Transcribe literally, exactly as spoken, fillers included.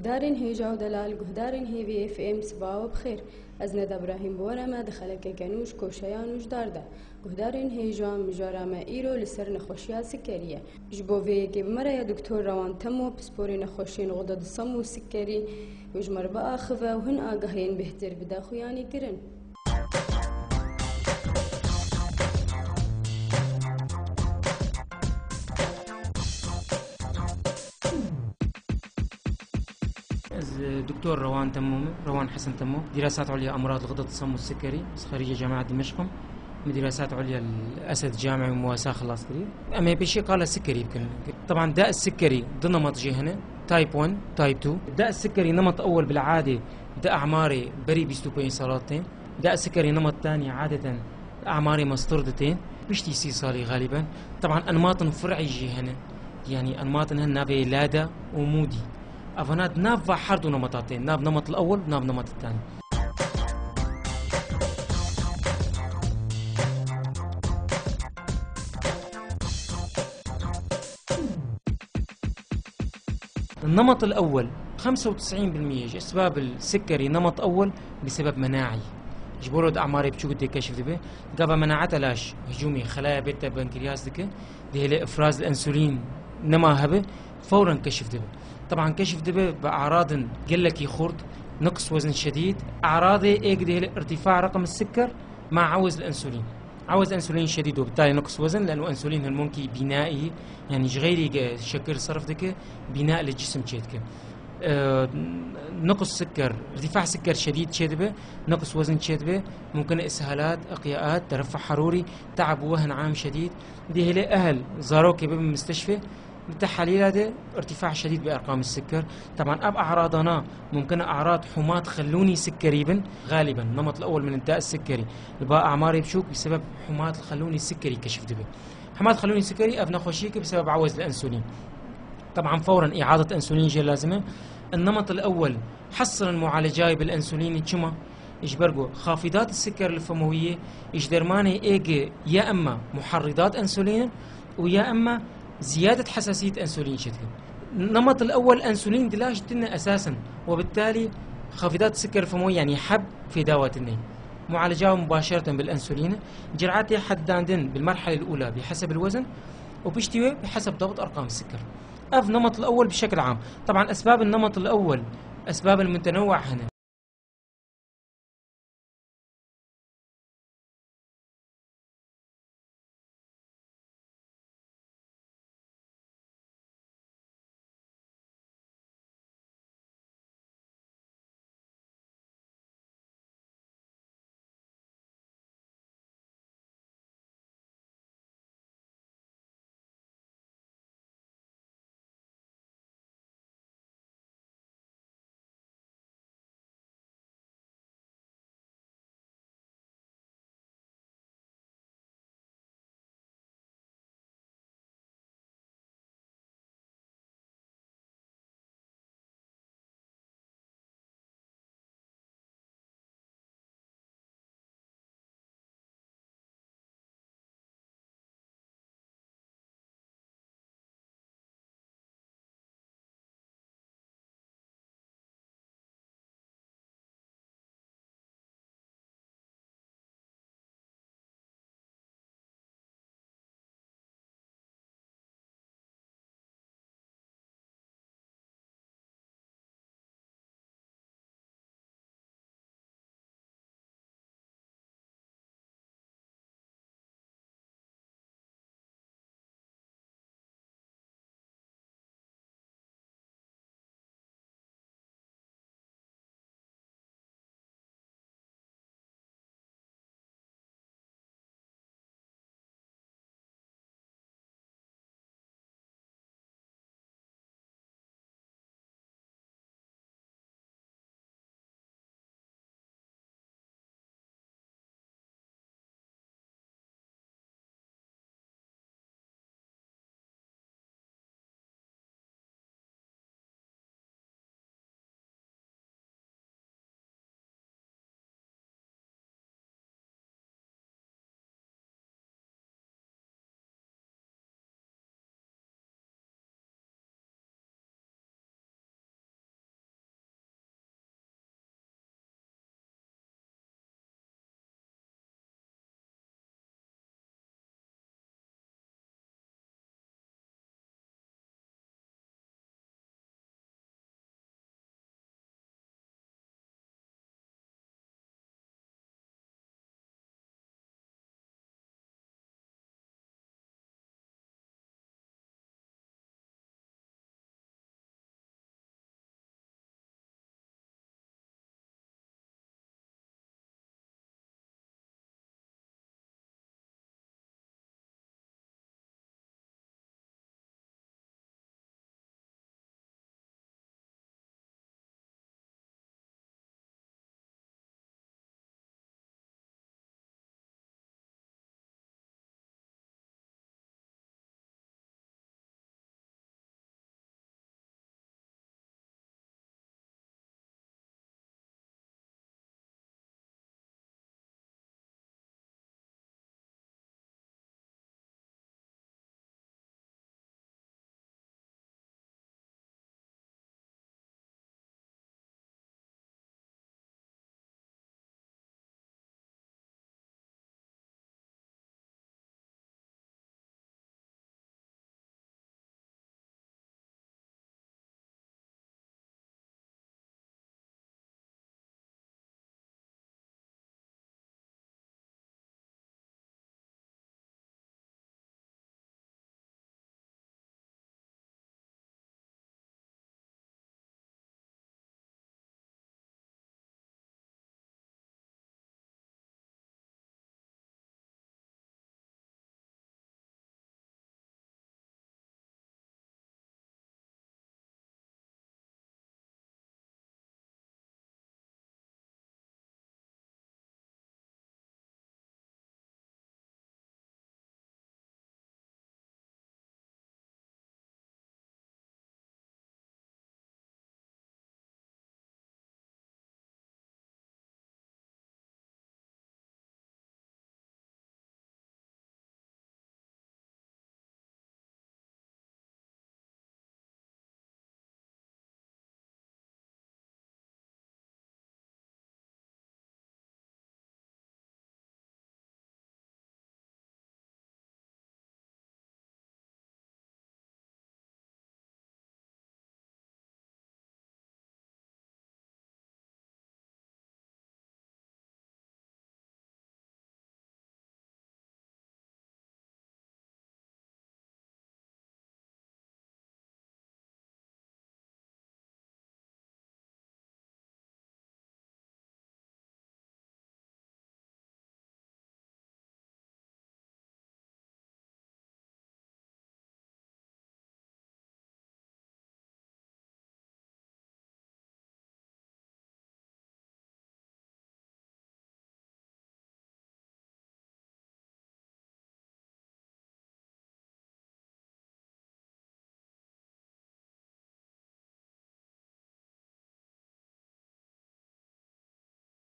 Guhdarên hêja û delal, guhdarên hêviyê F M, siba we bi xêr. Ez Neda Brahîm bi we re me di xelekeke nû ji koşeyan û ji dar de. Guhdarên hêja, mijara me îro li ser nexweşiya sikerî ye. Ji bo vê yekê bi me re ye Doktor Rewan Temo, pisporê nexweşiyên xuda di sem û sikerî û ji me re biaxive û hin agahiyên bêhtir bide xuyanîkirin. Ez, e, Doktor Rewan Temo me, Rewan Hesen Temo, Dirasat Ulya Amrad Lixdat Sam û Sikerî, ez xerîcê Camiya Dimişq im. Min Dirasat Ulya li Esed Camiya û Muwasa xilas kirî. Em ê pêşî qala sikerî bikin. Taban da sikerî du nemat jê hene, type one, type two. Da sikerî nemat ewel bil'adê di emarê berî bîst û pênc salat tên. Da sikerî nemat tanî adeten di emarê mestir de tên. Piştî sî salî xaliben. Taban enmatin fur'î jî hene. Yanî enmatin hin navê Lada û Mûdî. Evana di nav va her du nemata tên. Nav nemat ewel, nav nemat tanî. النمط الأول خمسة وتسعين بالمية ji esbab el sikerî nemat ewel bi sebeb menaî. Ji bo di emarê biçûk dê keşf dibe. Gava menaeta laş hicûmê xelaya bêta pankreas dike. Dihêle ifraz el ensulîn nema hebe, fewren keşf dibe. Taban keşf dibe bi aradin gelekî xurt, نقص وزن شديد, aradê êk dihêle irtîfa reqem siker ma ewez el ensulîn. عوز أنسولين شديد وبالتالي نقص وزن، لأنه أنسولين هرمونكي بنائي، يعني ji xeyrî ge şekir serf dike, bina li cisim çêdike. Ee, نقص سكر، ارتفاع سكر شديد çêdibe, نقص وزن çêdibe, ممكن إسهالات، إقياءات، ترفع حروري، تعب ووهن عام شديد. Dihêle ehel zarokê bibin mistişfê, Bi tehelîla de irtîfa şedîd bi erqamî siker. Taban ev e'radana mumkin e e'rad humat xelûnî sikerî bin. Galiben, nemat el-ewwel min inta sikerî. Li ba e'marê biçûk bi sebeb humat xelûnî sikerî keşf dibe. Humat xelûnî sikerî ev nexweşiyeke bi sebeb ewez li ensulîn. Taban fewren îadet ensulîn jê lazim e. Ennemat el-ewwel hesren mualecayê bil ensulînî çima? Ji ber ku xafidat siker li femewiyê ji dermanê êgê ya emma muharridat ensulîn in û ya emma ziyadet hesasiyet ensulîn çêdikin. Nemat el-ewwel ensulîn di laş tine esasen, وبالتالي xafidat siker femewiyê, yanî heb fêdawa tine. Mualeca mubaşereten bil ensulîn, cer'atê heddandin bil merhale el-ula bi heseb el-wezn û piştî wê bi heseb dabt erqam siker. Ev nemat el-ewwel bi şekil am. Taban esbab nemat el-ewwel, esbab mutenewwa hene.